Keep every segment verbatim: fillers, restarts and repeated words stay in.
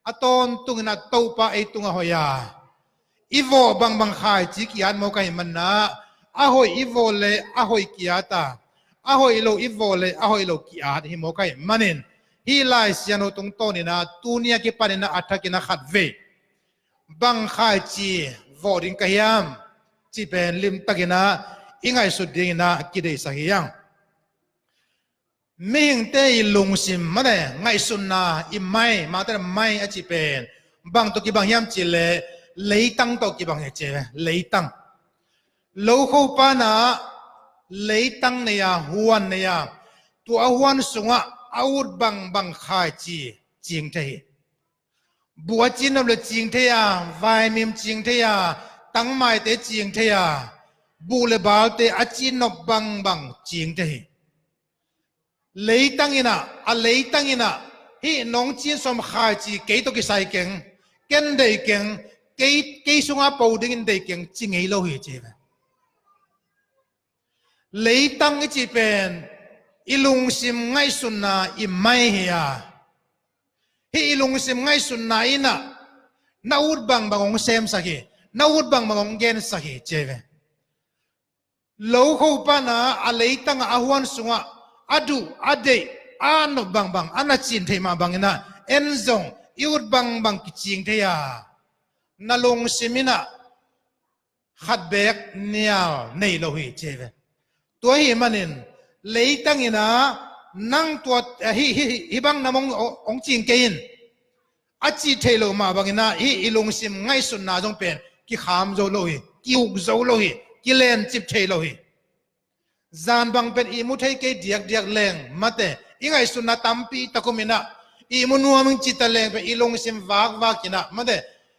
a tawntung inah Topa ei tungah hoih a, i vawh bangbang khaici ki-at mawk ahih manin ah, a hoih i vawh leh a hoih ki-at a, a hoih lo i vawh leh a hoih lo ki-at hi mawk ahih manin, hih Lai Siangtho tungtawn inah tuni a kipan inah a thak inah khatvei bang khaici vawh ding ka hiam cih pen limtak inah i ngaihsut ding inah kideihsak hi hang. Mihingte i lungsim, mate, ngaihsutna, i mai, mate, mai a cih pen bang tawh kibang hiam cih leh leitang tawh kibang hi ci ve, leitang. Lokho panah leitang nei a, huan nei a, tua a huan sungah a ut bangbang khaici cing thei hi. Buh a ci nop le cing thei a, vaimim cing thei a, tangmaite cing thei a, buh le balte a ci nop bangbang cing thei hi. Leitang inah, a leitang inah, hih nong cin sawm khaici kei tawh kisai keng, ken deih keng, kei, kei sungah po dingin deih keng ci ngei lo hi ci ve. Leitang i cih pen i lungsim ngaihsutna i mai hi a, hih i lungsim ngaihsutna inah na ut bangbang hong semsak hi, na ut bangbang hong gensak hi ci ve. Lokho panah a leitangah a huan sungah a duh, a deih, a nop bangbang a na cin theih mah bang inah en zong i ut bangbang kicing thei a, na lungsim inah khat beek nial nei lo hi ci ve. Tua ahih manin leitang inah nang tua, eh, hih, hih, hih bang nam hong, hong cing kei in a cih theih loh mah bang inah hih i lungsim ngaihsutna zong pen kikham zo lo hi, ki-uk zo lo hi, kilencip thei lo hi. Zan bang pen ihmu thei kei diakdiak leng, mate, i ngaihsutna tampi tak om inah ihmu nuam ing cih ta leng pen i lungsim vakvak inah, mate,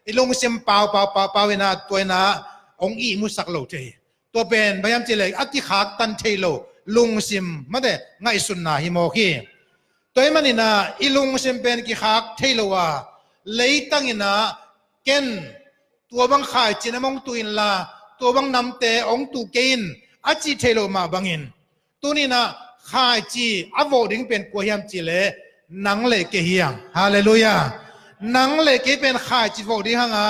i lungsim paupau, paupau inah tua inah hong ihmusak lo thei hi. Tua pen bang hiam cih leh a kikhaktan thei lo lungsim, mate, ngaihsutna hi mawk hi. Tua ahih manin ah i lungsim pen kikhak thei lo a, leitang inah ken tua bang khaici nam hong tuh inla, tua bang namte hong tuh kei in a cih theih loh mah bangin, tuni inah khaici a vawh ding pen kua hiam cih leh nang le kei hi hang. Halleluiah. Nang le kei pen khaici vawh ding hang a,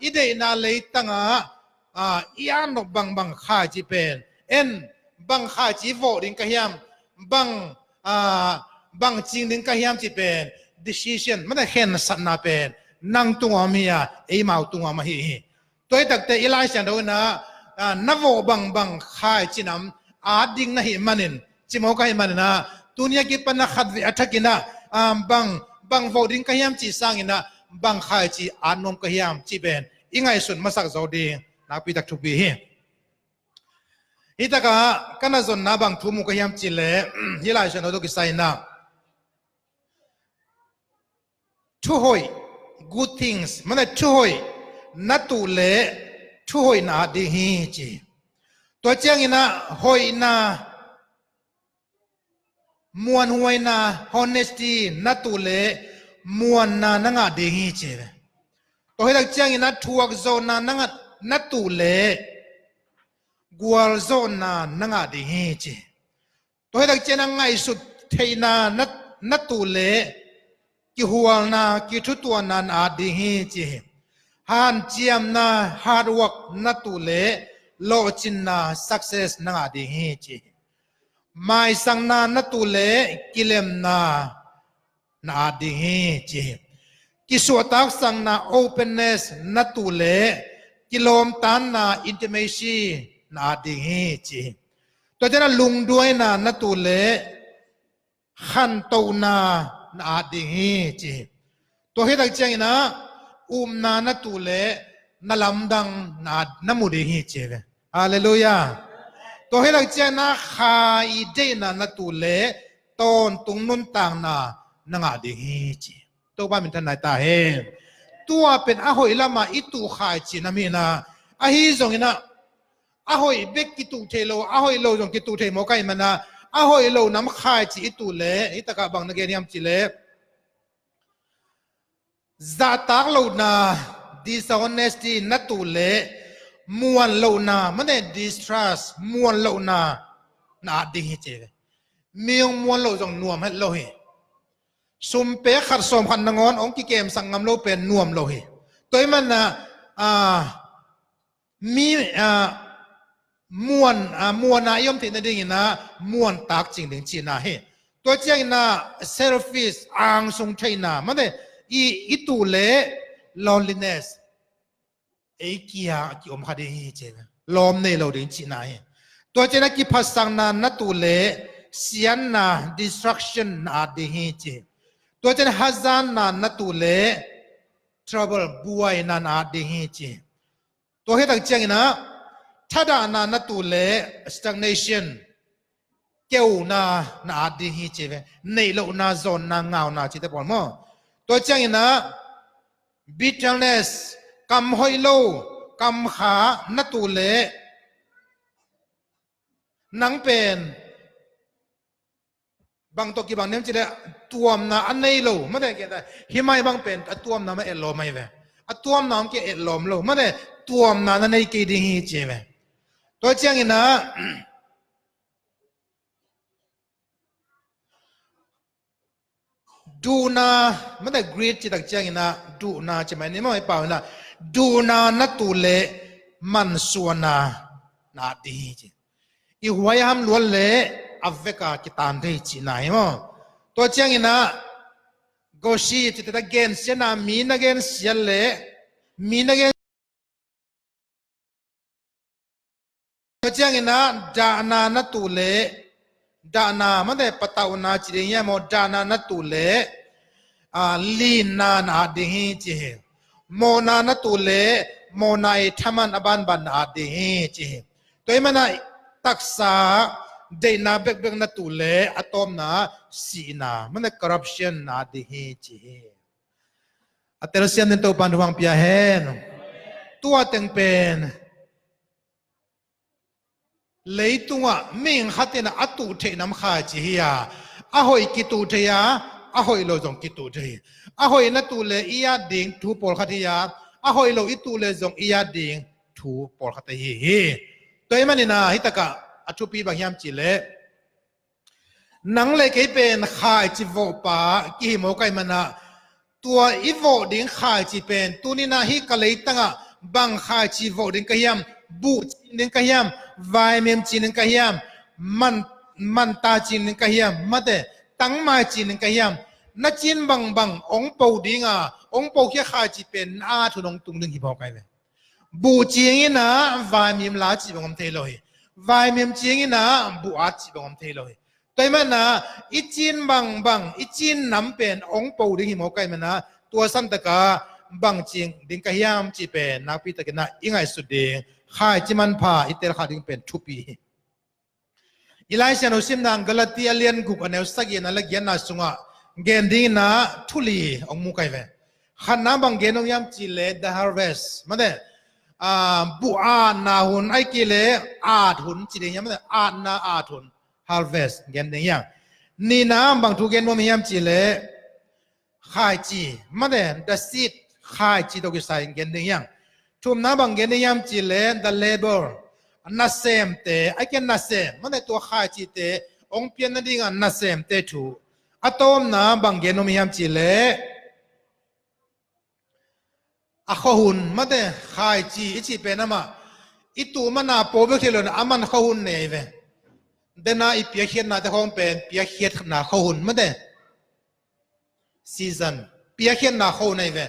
i deihna leitangah, a, i at nop bangbang khaici pen en, bang khaici vawh ding ka hiam, bang, a, bang cing ding ka hiam cih pen decision, mate, khensatna pen nang tungah om hi a, eimau tungah om ahi hi. Tua hi takte i Lai Siangtho inah, a, na vawh bangbang khaici nam at ding na hih manin, ci mawk ahih manin ah, tuni a kipan a khatvei a thak inah, a, bang, bang vawh ding ka hiam cih sang inah bang khaici at nuam ka hiam cih pen i ngaihsun masak zo ding nakpi tak thupi hi. Hih takah ka na zonna bang thu mu ka hiam cih leh, hih Lai Siangtho tawh kisai inah thuhoih, good things, mate, thuhoih na tuh leh thuhoih na at ding hi ci. Tua ciang inah hoihna, muanhuaina, honesty na tuh leh muanna na ngah ding hi ci. Tua hi tak ciang inah thuakzawhna na ngah, na tuh leh gualzawhna na ngah ding hi ci. Tua hi tak ciang inah ngaihsut theihna na, na tuh leh kihualna, kithutuahna na at ding hi ci hi. Hanciamna, hard work na tuh leh lawhcinna, success na ngah ding hi ci hi. Maisakna na tuh leh kilemna na at ding hi ci hi. Kisuahtaksakna, openness na tuh leh kilawmtanna, intimacy na at ding hi ci hi. Tua ciang inah lungduaina na tuh leh khantohna na at ding hi ci hi. Tua hi tak ciang inah upna na tuh leh na lamdang na at, na mu ding hi ci hi ve. Halleluiah. Tua hi tak ciang inah kha i deihna na tuh leh tawntung nuntakna na ngah ding hi ci hi. Topa minthanna hi ta hen. Tua pen a hoih lamah i tuh khaici nam hi inah, ahi zong inah a hoih bek kituh thei lo, a hoih lo zong kituh thei mawk ahih manin ah, a hoih lo nam khaici i tuh leh hih takah bang na gen hiam cih leh, zahtak lohna, dishonesty na tuh leh muan lohna, mate, distrust, muan lohna na at ding hi ci hi. Mi hong muan loh zong nuam het lo hi. Sum pek khat sawm khat nangawn hong kikemsak ngam lo pen nuam lo hi. Tua ahih manin ah, ah, mi, ah, muan, ah, muanna i om theih nadingin ah muantak cing ding cihna hi. Tua ciangin ah selfish, angsung theihna, mate, i, i tuh leh loneliness, ei kia a kiom kha ding hi ci. Lawm nei lo ding cihna hi. Tua ciangin ah kiphatsakna na tuh leh siatna, destruction, na at ding hi ci. Tua ciangin ah hazatna na tuh leh trouble, buaina, na at ding hi ci. Tua khit tak ciangin ah thadahna na tuh leh stagnation, keuna, na at ding hi ci ve. Neih lohna, zawnna, ngauna cihte pawl maw. Tua ciangin ah bitterness, kam hoih lo, kam kha na tuh leh nang pen bang tawh kibang hiam cih leh tuamna a nei lo, mate, kei ta, hih mai bang pen a tuamna mah etlawm ahi ve. A tuamna om kei, etlawm lo, mate, tuamna na nei kei ding hi ci ve. Tua ciangin ah duhna, mate, greed cih tak ciangin ah duhna ci mai ni maw, i pau in ah duhna na tuh leh mansuahna, na at ding hi ci. I huai a hamluat leh a vek a kitan thei cihna hi maw. Tua ciangin ah gossip cih tak, gensiatna, mi na gensiat leh, mi na gen Tua ciangin ah dahna na tuh leh, dahna, mate, patauhna ci ding hiam maw, dahna na tuh leh, ah, linna, na at ding hi ci hi. Mawhna na tuh leh mawhna i thaman a banban, na at ding hi ci hi. Tua ahih manin ah taksa deihna bekbek na tuh leh a tawpna sihna, mate, corruption, na at ding hi ci hi. A telsiam dingin Topa'n thupha hong pia hen. Tua teng pen leitungah mihing khat in ah a tuh theih nam khaici hi a, a hoih kituh thei a, a hoih lo zong kituh thei hi. A hoih na tuh leh i at ding thu pawlkhat hi a, a hoih lo i tuh leh zong i at ding thu pawlkhat ahi hi. Tua ahih manin ah hih takah a thupi bang hiam cih leh, nang le kei pen khaici vawhpa kihi mawk ahih manin ah, tua i vawh ding khaici pen tuni-in ah hih ka leitangah bang khaici vawh ding ka hiam, buh cing ding ka hiam, vaimim cing ding ka hiam, man, manta cing ding ka hiam, mate, tangmai cing ding ka hiam, na cin bangbang hong po ding a, hong pokhia khaici pen na at hun hong tung ding hi mawk ahi ve. Buh cing in ah vaimim la cih bang om thei lo hi. Vaimim cing in ah buh at cih bang om thei lo hi. Tua ahih manin ah i cin bangbang, i cin nam pen hong po ding hi mawk ahih manin ah, tua santakah bang cing ding ka hiam cih pen nakpi takin ah i ngaihsut ding, khaici manpha i telkhak ding pen thupi hi. I Lai Siangtho simna Galati a lian guk a neu sagihna le giatna sungah gen dingin ah thu li hong mu ka hi ve. Khatna bang gen nuam hiam cih leh the harvest, mate, ah, buh atna hun, ahih kei leh at hun ci ding hiam, mate, atna at hun, harvest gen ding hiam. Nihna bang thu gen nuam hiam cih leh khaici, mate, the seed, khaici tawh kisai gen ding hiam. Thumna bang gen ding hiam cih leh the labor, nasemte, ahih kei leh nasem, mate, tua khaicite hong pian nading a nasemte thu. A tawpna bang gen nuam hiam cih leh a khuahun, mate, khaici i cih pen amah i tuh man a po bek hi lo in ah a man khuahun nei ve. Dena i piakkhiatnate khawng pen piakkhiatna khuahun, mate, season, piakkhiatna khuahun ahi ve.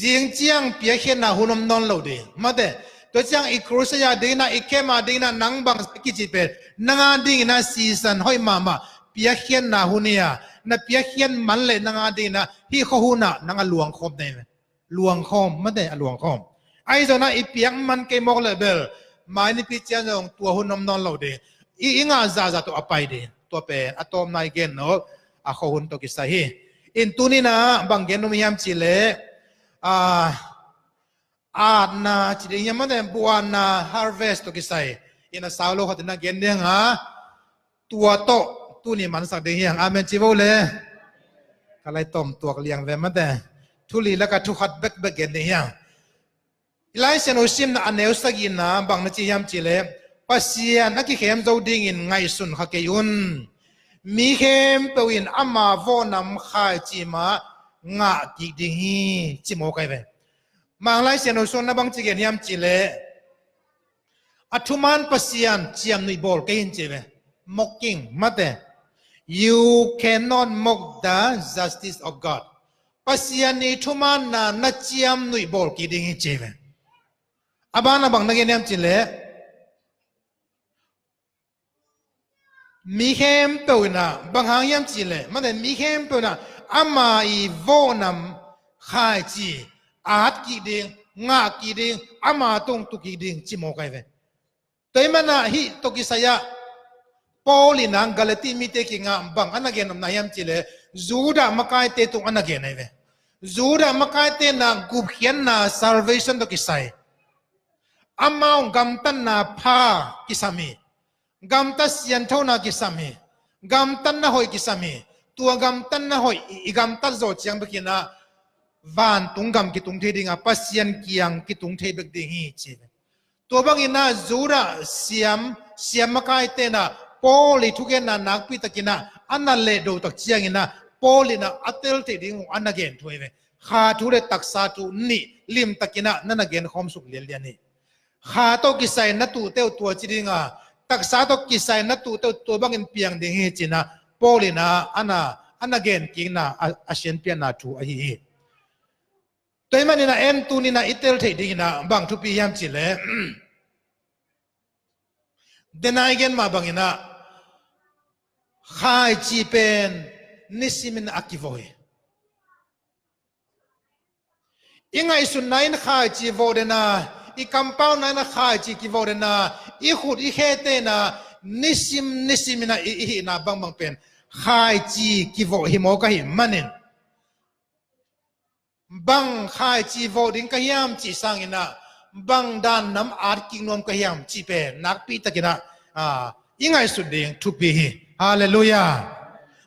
Zing ciang piakkhiatna hun om nawn lo ding, mate. Tua ciang i crusade a dingin ah, i camp a dingin ah nang bang a kici pen, nang a dingin ah season hoih mahmah, piakkhiatna hun hi a, na piakkhiat man leh nang a dingin ah hih khuahun ah nang a luangkhawm na hi ve. Luangkhawm, mate, a luangkhawm. Ahi zongin ah i piak man kei mawk leh bel, mai nipi ciang zong tua hun om nawn lo ding. I, i ngah zahzah tawh a pai ding. Tua pen a tawpna i gen nop a khuahun tawh kisai hi. In tuni-in ah bang gen nuam hiam cih leh, ah, atna ci ding hiam, mate, buh atna, harvest tawh kisai. In a sau lo khat in ah gen ding a, tua tawh tuni mansak ding hi hang. Amen ci vo le. Ka lai tawm tuak liang ve, mate. Thu li lakah thu khat bekbek gen ding hi hang. I Lai Siangtho simna a neu sagihna bang na ci hiam cih leh, Pasian a kikhem zo dingin ngaihsun kha kei un. Mi khempeuh in ama vawhnam khaici mah ngah kik ding hi, ci mawk ahi ve. Manglai Siangtho sung na bang ci gen hiam cih leh, a thuman Pasian ciamnuih bawl kei in ci ve. Mocking, mate. You cannot mock the justice of God. Pasian i thumanna na ciamnuih bawl kik ding hi ci ve. A ban a bang na gen hiam cih leh, mi khempeuh in ah, bang hang hiam cih leh, mate, mi khempeuh in ah ama i vawhnam khaici at kik ding, ngah kik ding, ama tung tu kik ding, ci mawk ahi ve. Tua ahih manin ah hih tawh kisai ah Paul in ah Galati mite kiangah bang a na gen nopna hiam cih leh, Judah makaite tung a na gen ahi ve. Judah makaite in ah gupkhiatna, salvation tawh kisai, amau gamtatna pha kisam hi. Gamtat sianthona kisam hi. Gamtatna hoih kisam hi. Tua gamtatna hoih i, i gamtat zawh ciang bek in ah vantung gam kitung thei ding a, Pasian kiang kitung thei bek ding hi ci. Tua bangin ah Judah siam, siam makaite in ah Paul i thugenna nakpi takin ah a na lehdo tak ciangin ah Paul in ah a tel theih ding uh a na gen thu ahi ve. Kha thu le taksa thu nih limtakin ah na na gen khawm suk lianlian hi. Kha tawh kisai na tuhte uh tua ci ding a, taksa tawh kisai na tuhte uh tua bangin piang ding hi ci-in ah Paul in ah a na, a na gen kikna a, a sianpiakna thu ahi hi. Tua ahih manin ah en tuni-in ah i tel theih dingin ah bang thupi hiam cih leh, denai gen mah bangin ah khaici pen nisimin a kivawh hi. I ngaihsutna in khaici vawh den a, i kampauna in ah khaici kivawh den a, i khut i khete in ah nisim nisimin ah i, i hihna bangbang pen khaici kivawh hi mawk ahih manin, bang khaici vawh ding ka hiam cih sangin ah bang dan nam at kik nuam ka hiam cih pen nakpi takin ah, a, i ngaihsut ding thupi hi. Halleluiah.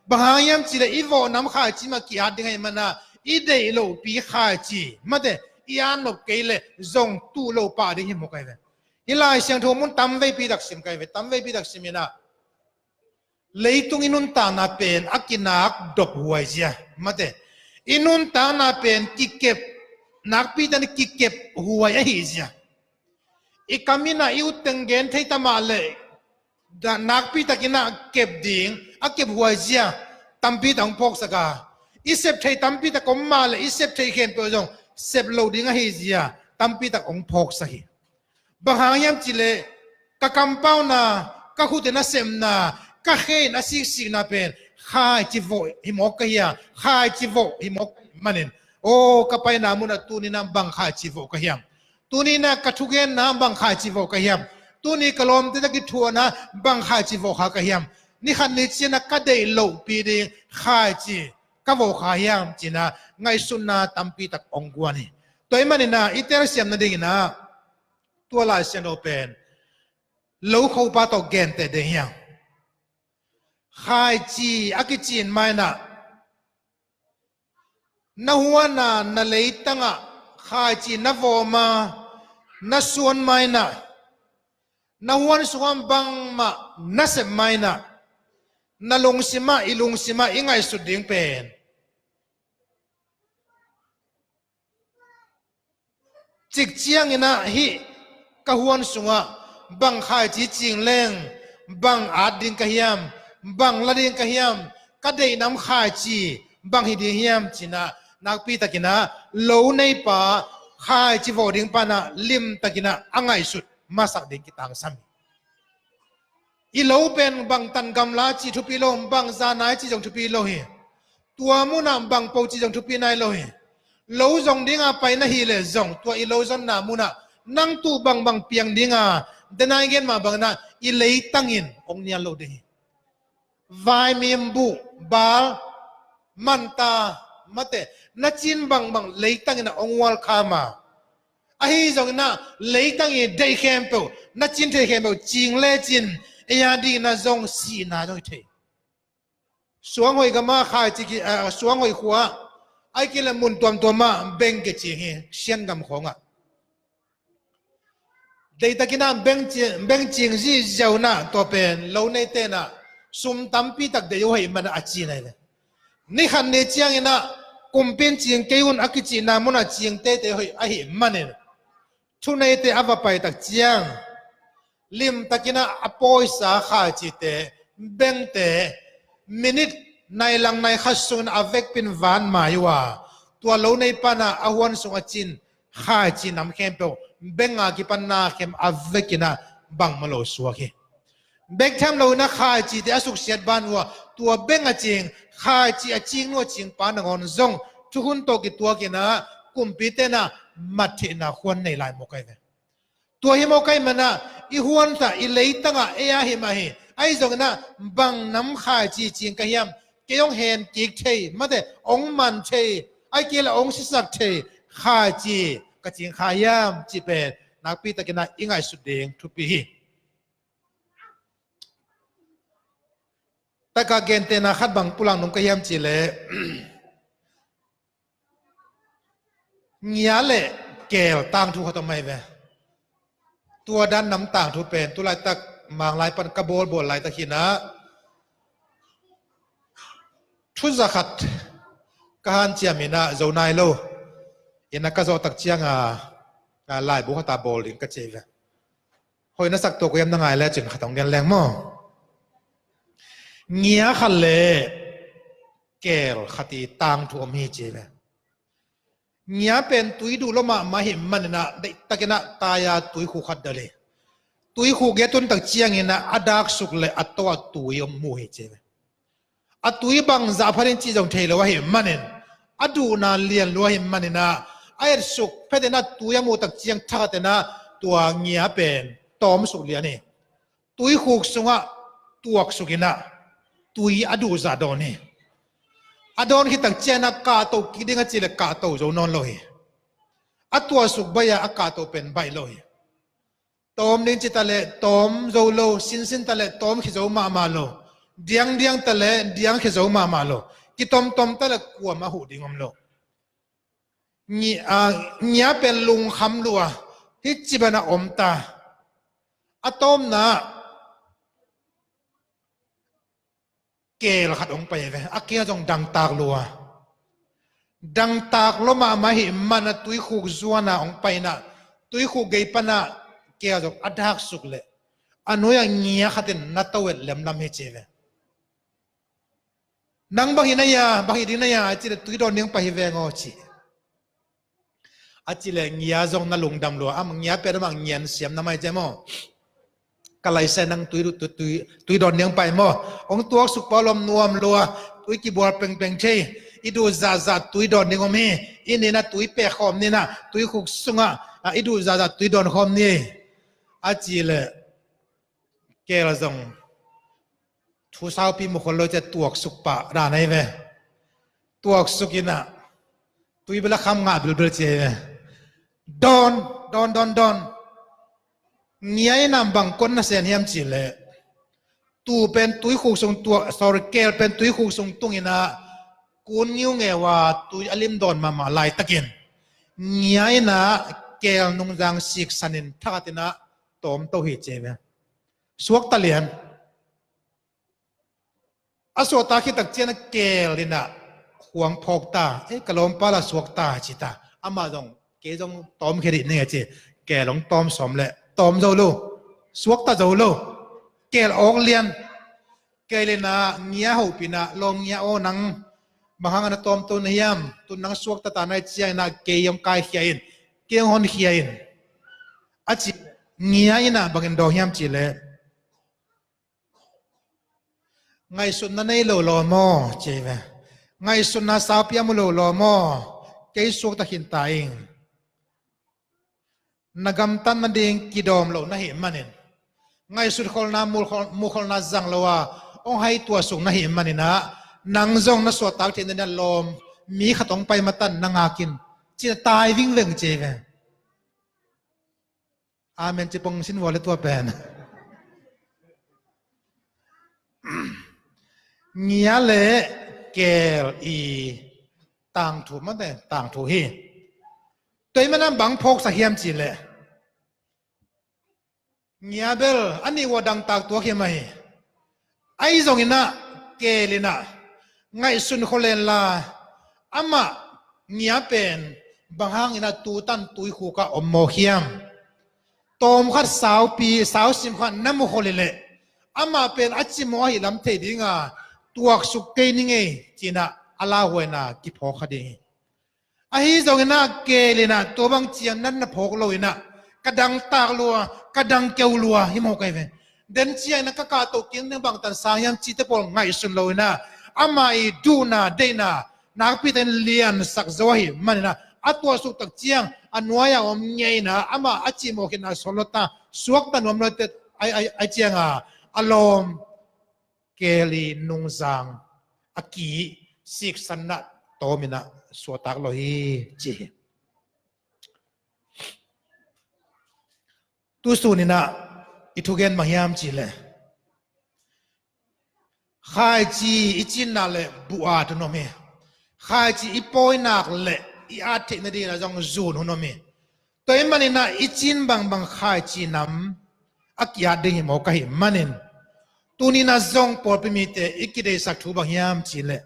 Bang hang hiam cih leh i vawh nam khaici mah ki-at ding ahih manin ah i deih lohpi khaici, mate, i at nop kei leh zong tuh lo pah ding hi mawk ahi ve. Hih Lai Siangtho mun tamveipi tak sim ka hi ve, tamveipi tak simin ah leitung i nuntakna pen a kinak dop huai zia, mate, i nuntakna pen kikep, nakpi takin kikep huai ahih zia. I kam in ah i ut teng gen thei ta mah leh, da, nakpi takin ah kep ding, a kep huai zia tampi tak hong phawksak a, i sep thei tampi tak om mah leh i sep thei khempeuh zong sep loh ding ahi zia tampi tak hong phawksak hi. Bang hang hiam cih leh ka kampauna, ka khut in a sepna, ka khe in a siksikna pen khaici vawh hi mawk ka hia, khaici vawh hi mawk ka hih manin, aw, ka paina mun ah tuni-in ah bang khaici vawh ka hiam? Tuni-in ah ka thugenna bang khaici vawh ka hiam? Tuni ka lawmte tawh kithuahna bang khaici vawh kha ka hiam? Ni khat ni ciangin ah ka deih lohpi ding khaici ka vawh kha hiam ci-in ah ngaihsutna tampi tak hong guan hi. Tua ahih manin ah i telsiam nadingin ah tua Lai Siangtho pen lokhopa tawh genteh ding hi hang. Khaici a kicin ma-in ah, na huan a, na leitang ah khaici na vawh ma, na suan ma-in ah, na huan sungah bangmah na sep ma-in ah, na lungsim ah, i lungsim ah i ngaihsut ding pen, cik ciangin ah hih ka huan sungah bang khaici cing leng bang at ding ka hiam, bang la ding ka hiam, ka deih nam khaici bang hi ding hiam ci-in ah nakpi takin ah lo neipa, khaici vawh ding pa in ah limtakin ah a ngaihsut masak ding kitangsam hi. I lo pen bang tan gamla cih thupi lo, bang zan a i cih zong thupi lo hi. Tua mun ah bang po cih zong thupi nai lo hi. Lo zong ding a pai na hih leh zong tua i lo zonna mun ah nang tuh bangbang piang ding a, denai gen mah bangin ah i leitang in hong nial lo ding hi. Vaimim, buh, bal, manta, mate, na cin bangbang leitang in ah hong welcome a, ahi zongin ah leitang i deih khempeuh, na cin thei khempeuh cing lecin ei a dingin ah zong sihna zong hi thei. Suanghoih gam ah khaici ki, ah, Suanghoih khua ah, ahih kei leh mun tuamtuam ah beng kicing hi, Sian gam khawng ah. Deihtakin ah beng ci, beng cing zihziau in ah tua pen lo neite in ah sum tampi tak deih uh ahih manin a ci nai ve. Ni khat ni ciangin ah kumpi in cing kei un a kicihna munah cing teitei uh ahih manin thuneite a va pai tak ciang limtakin ah a pawisa khaicite, bengte, minit nai lang nai khat sungin a vekpi in van mai uh a, tua lo neipa in ah a huan sung a cin khaici nam khempeuh beng a kipan na khem a vekin ah bangmah lo suak hi. Bek tham loin ah khaicite a suksiat ban uh a, tua beng a cing, khaici a cing nu a cingpa nangawn zong thukhun tawh kituakin ah kumpite in ah mat theihna huan nei lai mawk ahi ve. Tua hi mawk ahih manin ah i huan tah, i leitang ah ei a hi mah hi. Ahi zongin ah bang nam khaici cing ka hiam, kei hong hen kik thei, mate hong man thei, ahih kei leh hong sisak thei khaici ka cing kha hiam cih pen nakpi takin ah i ngaihsut ding thupi hi. Taka gentehna khat bang pulak nung ka hiam cih leh, ngia le keel tangthu khat om ahi ve. Tua dan nam tangthu pen tu laitak Manglai pan ka bawlbawl laitak hi in ah, thu za khat ka hanciam in ah zo nai lo in ah ka zawh tak ciang a, a laibu khat a bawl ding ka ci ve. Hoih na sak tua kua hiam na ngai lecin khat hong gen leng maw. Ngia khat le keel khat i tangthu om hi ci ve. Ngia pen tui duh lua mahmah ahih manin ah deihtakin ah tai-a tuikhuk khat delh hi. Tuikhuk i a tun tak ciangin ah a daksuk le a to ah tui om mu hi ci ve. A tui bangzah pha ding cih zong thei lo ahih manin a duhna lian lua ahih manin ah a etsuk phetin ah tui a muh tak ciang thakhatin ah tua ngia pen tawmsuk lian hi. Tuikhuk sungah tuaksuk in ah tui a duhzah dawn hi. A dawn khit tak ciangin ah kahto kik ding a cih leh kahto zo nawn lo hi. A tuahsuk baih a, a kahto pen baih lo hi. Tawm ding ci ta leh tawm zo lo, sinsin ta leh tawm khia zo mahmah lo, diangdiang ta leh diang khia zo mahmah lo, kitomtom ta leh kuamah huh ding om lo. Ngi-, a, ngia pen lungkham lua, hih ci banah om ta. A tawpna keel khat hong pai ve, a keel zong dangtak lua. Dangtak lua mahmah ahih manin ah tuikhuk zuan a hong pai in ah, tuikhuk gei pan ah keel zong a daksuk leh a nuai-ah ngia khat in na to et lemlam hi ci ve. Nang bang hi na hia, bang hi ding na hia a cih leh tui dawn ding hong pai hi veng aw ci. A cih leh ngia zong na lungdam lua, a ngia pen a mang ngian siam na mai ci maw. Ka laisai nang tui, tui, tui, tui dawn ding hong pai maw. Hong tuaksuk pah lua, nuam lua, tui kibual pengpeng thei. I duh zahzah tui dawn ding om hi. I ni in ah tui pek khawm ni in ah, tuikhuk sungah, a, i duh zahzah tui dawn khawm ni. A cih leh keel zong thu saupi mu khol lo ci a tuaksuk pah dan ahi ve. Tuaksuk in ah tui bel a kham ngah bilbil ci ahi ve. Dawn, dawn, dawn, dawn. Ngia in ah bang kon na sem hiam cih leh, tuu pen tuikhuk sung tua, sorry, keel pen tuikhuk sung tung in ah kun ngiungeu a tui a lim dawn mahmah laitakin ngia in ah keel nungzang siksan in thakhat in ah tawm to hi ci ahi ve. Suakta lian. A suakta khit tak ciang a keel in ah khuang phawk ta. Ei, ka lawmpa la suakta ci ta. Amah zong, kei zong tawm khia dih ning e ci. Keel hong tawm sawm leh tawm zo lo. Suakta zo lo. Keel awk lian. Keel in ah ngia hopih in ah, lawm ngia aw, nang bang hang a na tawm to na hiam? Tun nang suakta ta na hih ciangin ah kei hong kaikhia in, kei hong honkhia in. A ci, ngia in ah bangin dawng hiam cih leh, ngaihsutna nei lo lawm aw ci ahi ve. Ngaihsutna saupi a mu lo lawm aw. Kei suakta khin ta ing. Na gamtat nading kidawm lo na hih manin, ngaihsut kholna, mu khol-, mu kholna zang lo a hong hai tuahsuk na hih manin ah, nang zong na suahtak theih nading a lawm mi khat hong pai matan na ngak in, ci-in a tai vingveng ci ahi ve. Amen ci pong sin vua le tua pen. Ngia le keel i tangthu mate, tangthu hi. Tua ahih manin bang phawksak hiam cih leh, ngia bel a nih ua dangtak tuak hi mah hi. Ahi zongin ah, keel in ah ngaihsun khol inla, amah ngia pen bang hangin ah tutan tuikhuk ah om mawk hiam? Tawmkhat saupi, sausim khat na mu khol hi leh, amah pen a cimawh ahih lam thei ding a, tuaksuk kei ning ei, ci-in ah a lauhuaina kiphawk kha ding hi. Ahi zongin ah, keel in ah tua bang ciang na na phawk lo in ah, ka dang tak lua, ka dang keu lua hi mawk ahi ve. Den ciangin ah ka kahtoh kik ding bangtan sang hiam cihte pawl ngaihsun lo in ah, ama i duhna, deihna nakpi takin liansak zo ahih manin ah, a tuaksuk tak ciang a nuai-a om ngeina, amah a cimawh khin a sawt lo ta, suakta nuam lo te, ai, ai, ai ciang a, a lawm keel i nungzang, a ki siksan in ah tawm in ah suaktak lo hi, ci hi. Tu sun in ah i thugen bang hiam cih leh, khaici i cin nak leh buh at hun om hi. Khaici i pawi nak leh i at theih nading in ah zong zun hun om hi. Tua ahih manin ah i cin bangbang khaici nam a ki-at ding hi mawk ahih manin, tuni in ah zong pawlpi mite i kideihsak thu bang hiam cih leh,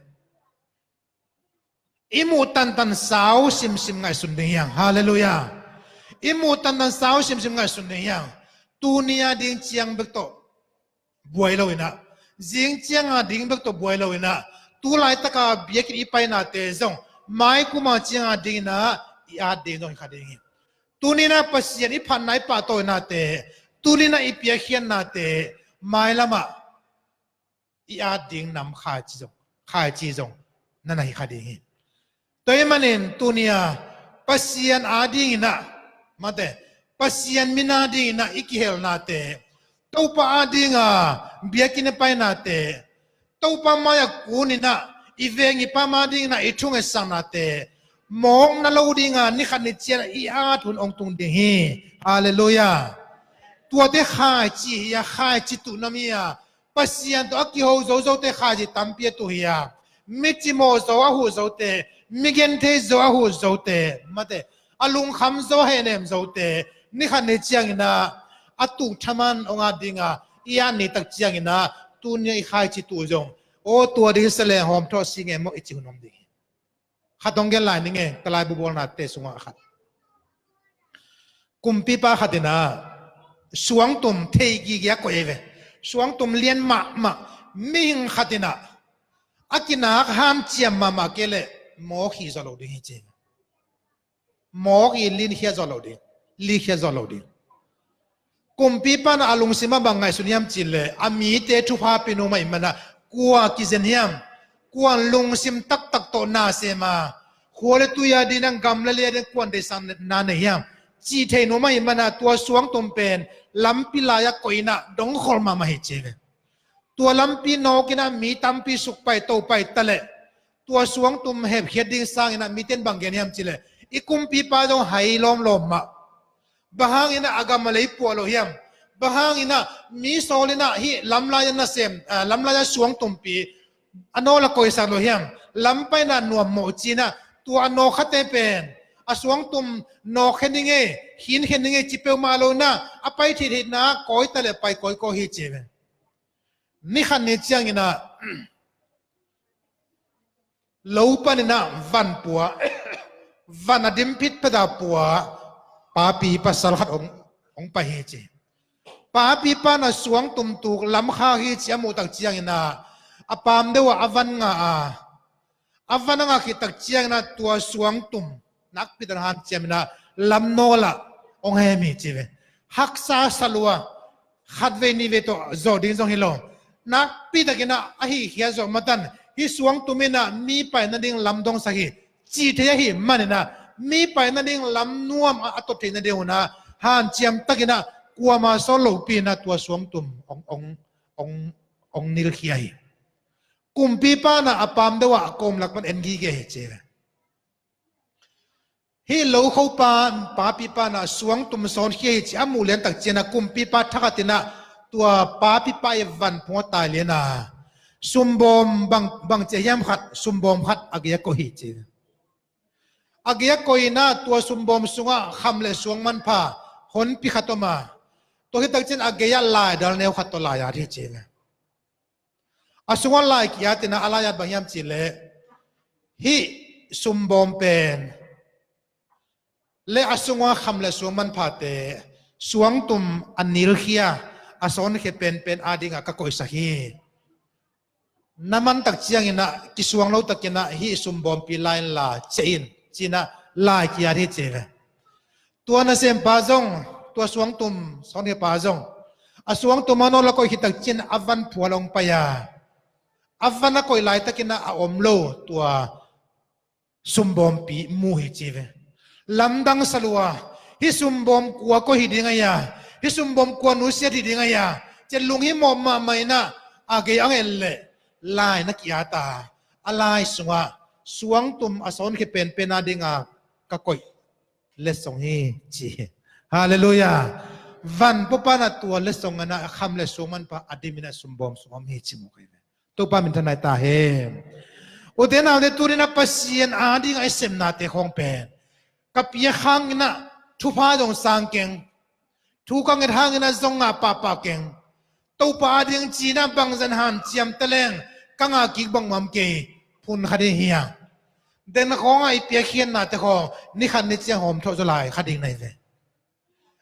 i muh tantan sau simsim ngaihsun ding hi hang. Halleluiah. I muh tantan sau simsim ngaihsun ding hi hang. Tuni a ding ciang bek tawh buai lo in ah, zing ciang a ding bek tawh buai lo in ah, tu laitak a biakinn i painate zong mai kum a ciang a ding in ah i at ding zong hi kha ding hi. Tuni in ah Pasian i phatna, i pahtawinate, tuni in ah i piakkhiatnate, mailam ah i at ding nam khaici zong, khaici zong na na hi kha ding hi. Tua ahih manin tuni a Pasian a ding in ah, mate, Pasian min a ding in ah i kihelnate, Topa a ding a biakinn i painate, Topa mai-ah kun in ah i veng i pam a ding in ah i thungetsaknate mawkna lo ding a, ni khat ni ciang i at hun hong tung ding hi. Halleluiah. Tuate khaici hi a, khaici tuh nam hi a, Pasian tawh a kiho zozote khaici tampi a tuh hi a, mi cimawh zo a huh zote, mi genthei zo a huh zote, mate, a lungkham zo a hehnem zote, ni khat ni ciangin ah a tuh thaman hong at ding a, i at ni tak ciangin ah tuni a i khaici tuh zong, aw, tua ding hi se leh hawm thawh si ngei maw, i ci hun om ding hi. Khat hong gen lai ning e, ka laibu bawlnate sungah khat. Kumpipa khat in ah suangtum thei gige a koih hi ve. Suangtum lian mahmah, mihing khat in ah a kinak hanciam mahmah kei leh mawk hi zawh lo ding hi, ci. Mawk hi linkhia zawh lo ding, likhia zawh lo ding. Kumpipa in ah a lungsim ah bang ngaihsun hiam cih leh, a mite thuphapih nuam ahih manin ah, kua kizen hiam, kuan lungsim taktak tawh na sem a, khua le tui a ding in ah, gam le lei a ding in ah kuan deihsakna nei hiam cih thei nuam ahih manin ah, tua suangtum pen lampi lai-ah koih in ah dongkhol mahmah hi, ci ve. Tua lampi nawk in ah mi tampi sukpai topai ta leh, tua suangtum hepkhiat ding sangin ah mite in bang gen hiam cih leh, i kumpipa zong hai lawmlawm mah. Bang hangin ah a gam a lei puah lo hiam? Bang hangin ah mi sawl in ah hih lamlai-a nasem, ah, lamlai-a suangtumpi a nawl a koihsak lo hiam? Lam pai in ah nuam mawh, ci-in ah tua a nawkkhate pen a suangtum nawkkhia ning ei, khinkhian ning ei ci peuhmah lo in ah, a pai theihtheihna ah kawi ta leh pai kawikawi hi, ci ve. Ni khat ni ciangin ah lo panin ah van pua, van a dim phitphet a pua papi pasal khat hong, hong pai hi, ci. Papipa in ah suangtum tuk lamkhak hi cih a muh tak ciangin ah, a paam deuh ah a van nga a, a van a nga khit tak ciangin ah tua suangtum nakpi takin hanciam in ah lam nawl ah hong hem hi, ci ve. Haksa sa lua, khatvei nihvei tawh zawh ding zong hi lo, nakpi takin ah a hihkhiat zawh matan, hih suangtum in ah mi pai nading lam dongsak hi, cih thei ahih manin ah, mi pai nading lam nuam a, a tot theih nading un ah hanciam takin ah kuamah sawl lopi in ah tua suangtum hong, hong, hong, hong nilkhia hi. Kumpipa in ah a paam deuh ah a kawm lak pan en gige hi, ci ve. Hih lokhopa, papipa in ah suangtum sawnkhia hi cih a muh lian tak ciangin ah kumpipa thakhatin ah tua papipa i vanphung ah tai lian a, sumbawm bang, bang ci hiam khat, sumbawm khat a gei ah koih hi, ci. A gei ah koih in ah tua sumbawm sungah kham le suang manpha honpi khat om a, tua khit tak ciangin a gei ah laidal neu khat tawh lai-at hi, ci. A sungah lai ki-at in ah, a lai at bang hiam cih leh, hih sumbawm pen le a sungah kham le suang manphate, suangtum a nilkhia, a sawnkhia penpen adingah ka koihsak hi. Na man tak ciangin ah, kisuang lo takin ah hih sumbawmpi lai in la ciah in, ci-in ah lai ki-at hi ci ve. Tua nasempa zong, tua suangtum sawnkhiapa zong, a suangtum a nawl a koih khit tak ciangin a van phual hong pai a, a van a koih laitakin ah a om lo tua sumbawmpi mu hi ci ve. Lamdang sa lua, hih sumbawm kua koih hi ding ahi a, hih sumbawm kua nusiat hi ding ahi a, ci-in lunghimawh mahmah in ah a gei hong et leh lai na ki-at a, a lai sungah suangtum a sawnkhia penpen adingah ka koih letsong hi ci. Halleluiah. Van puapan ah tua letsong in ah kham le suang manpha a dim in ah sumbawm sung om hi ci mu kei ve. Topa minthanna hi ta hen. Ute naute, tuni in ah Pasian adingah i sepnate khawng pen ka piak hangin ah thupha zong sang keng, thu ka nget hangin ah zong ngah pahpah keng. Topa ading ci-in ah bangzah hanciam ta leng ka ngah kik bang om kei, phun kha ding hi a. Den khawngah i piakkhiatnate khawng ni khat ni ciang hawm thawh zaw lai kha ding na hi ve.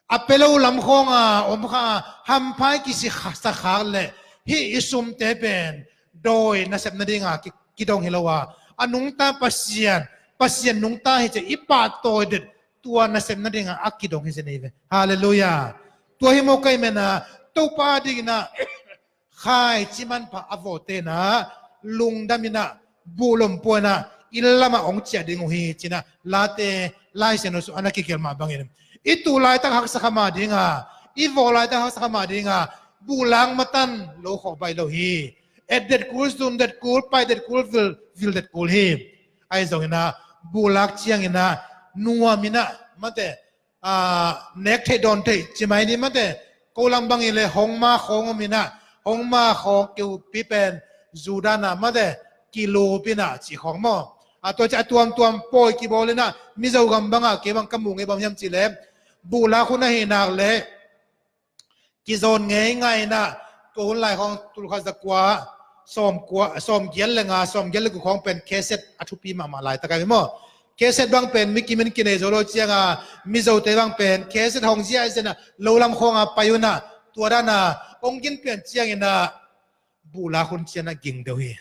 A pia lo lam khawngah om kha a, hampha i kisi kha, sa khak leh hih i sumte pen dawi nasep nadingah ki, kidong hi lo a, a nungta Pasian, Pasian nungta hi ci-a i pahtawi det, tua nasep nadingah a kidong hi zen hi ve. Halleluiah. Tua hi maw, ka hih manin ah Topa adingin ah khaici manpha a vawhte in ah lungdam in ah, buhlom pua in ah, inn lamah hong ciah ding uh hi ci-in ah Late Lai Siangtho sungah na kigelh mah bangin, i tuh laitak haksa kha mah ding a, i vawh laitak haksa kha mah ding a, buhlak matan lo khawh baih lo hi. Et det kul, zum det kul, pai det kul, vil, vil det kul hi. Ahi zongin ah buhlak ciangin ah nuam in ah, mate, aa, nek theih dawn theih ci mai ni, mate, ko lam bang hi leh hong ma khawng om in ah, hong ma khawng kihupi pen zu dan ah, mate, kilup in ah cih khawng maw. A tua ciang a tuamtuam pawi kibawl in ah, Mizo gam bangah kei bang ka muh ngei bang hiam cih leh, buhlak hun ahih nak leh kizawn ngeingai in ah, tua hun lai khawng tul khat za kua sawm kua, sawm giat le nga, sawm giat le guk khawng pen cassette a thupi mahmah laitak ahi maw. Cassette bang pen mi kim in kinei zo lo ciangin ah, Mizote bang pen cassette hong zia hi zen a, lo lam khawngah pai un ah, tua dan a hong gin pian ciangin ah buhlak hun ciang ah ging deuh hi.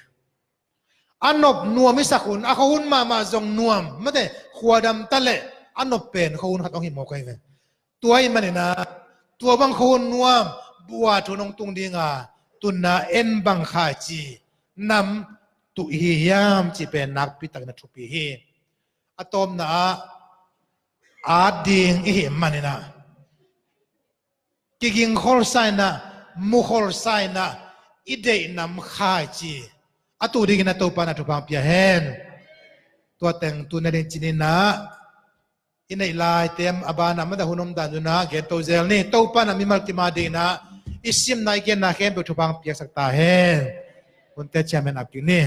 A nop nuam i sak hun, a khuahun mahmah zong nuam, mate, khuadam ta leh a nop pen khuahun khat hong hi mawk ahi ve. Tua ahih manin ah tua bang khuahun nuam, buh a thu hong tung ding a, tu-in ah en bang khaici nam tuh i hi hiam cih pen nakpi takin a thupi hi. A tawpna ah, at ding i hih manin ah, kiging kholsa in ah, mu kholsa in ah, i deih nam khaici a tuh dingin ah Topa in ah thupha hong pia hen. Tua teng tu-in ah lecin in ah, i neih laite a banah, mate, hun om dan un ah gen to zel ni. Topa in ah mimal kim adingin ah i simna, i genna khempeuh thupha hong piaksak ta hen. Hunte chairman ap kik ni.